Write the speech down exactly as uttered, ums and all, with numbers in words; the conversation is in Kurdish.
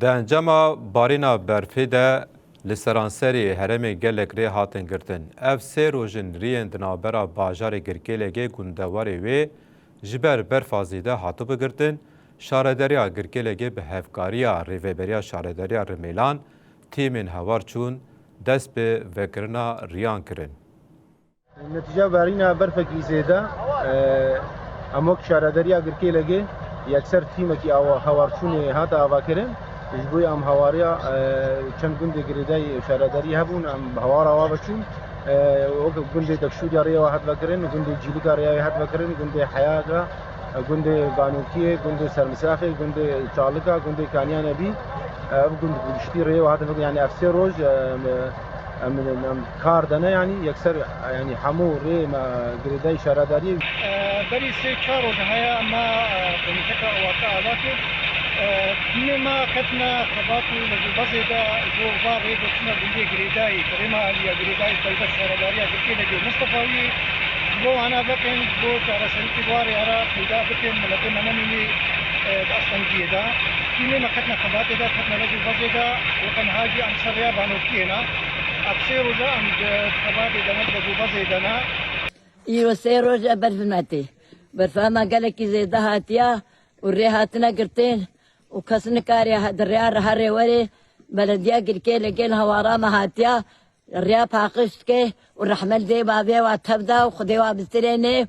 Di encama barîna berfê de li seranserê herêmê gelek rê hatin girtin. Ev sê roj in riyên di navbera bajarê Girkêlegê gundewarê wê ji ber berfa zêde hatibû girtin. Şaredariya Girkêlegê bi hevkariya Rêveberiya Şaredariya Rimêlan tîmên hewar çûn dest bi vekirina riyan kirin. Netîca barîna berfekî zêde, e, em wek şaredariya Girkêlegê yekser tîmekî awa hewarçûnê hate avakirin. Ji bo em hewariya, e, çend gundê girêdayî şaredarî hebûn, em hewara wa veçûn. E, wek gundê Dekşûriya rêya we hat vekirin, gundê Cîlika rêya wê hat vekirin, gundê Heyata, e, gundê Banokiyê, gundê Sermisafê, gundê Çalika, gundê Kaniya Nebî. E, ev gund giştî rêya we hat vekirin. Yani ev sê roj, e, em, em, em kar dene, yani yekser, yani hemû rê me girêdayî şaredariyê. E, berî sê çar roj heye me, e, komîteka awarte ava kir. E, tîmê me ketine xebat û lezûbezê de ji bo va rê gotina gundê girêdayî, rê me aliye girêdayî taybet şaredariya Girkêlegê Mistefawiyê. Ji bo wana vekin, ji bo çareserîkî warê here peyda bikin, miletê me nemînî, e, di astengiyê de. Tîmê me ketine xebatê de, ketine lezûbezê de, weke niha jî em ser rêya Banokiyê ne. Ev sê roja em di xebatê de ne, di lezûbezê de ne. Îro sê roj e berf me tê. Berfa me gelekî zêde hatiya û rê hatine girtin û kes nikare di rêya re herê werê. Belediya Girkêlegê li hewara me hatiya rêya paqij dike û rehmet dê bavê wa tev da û Xwedê wa bistirênê.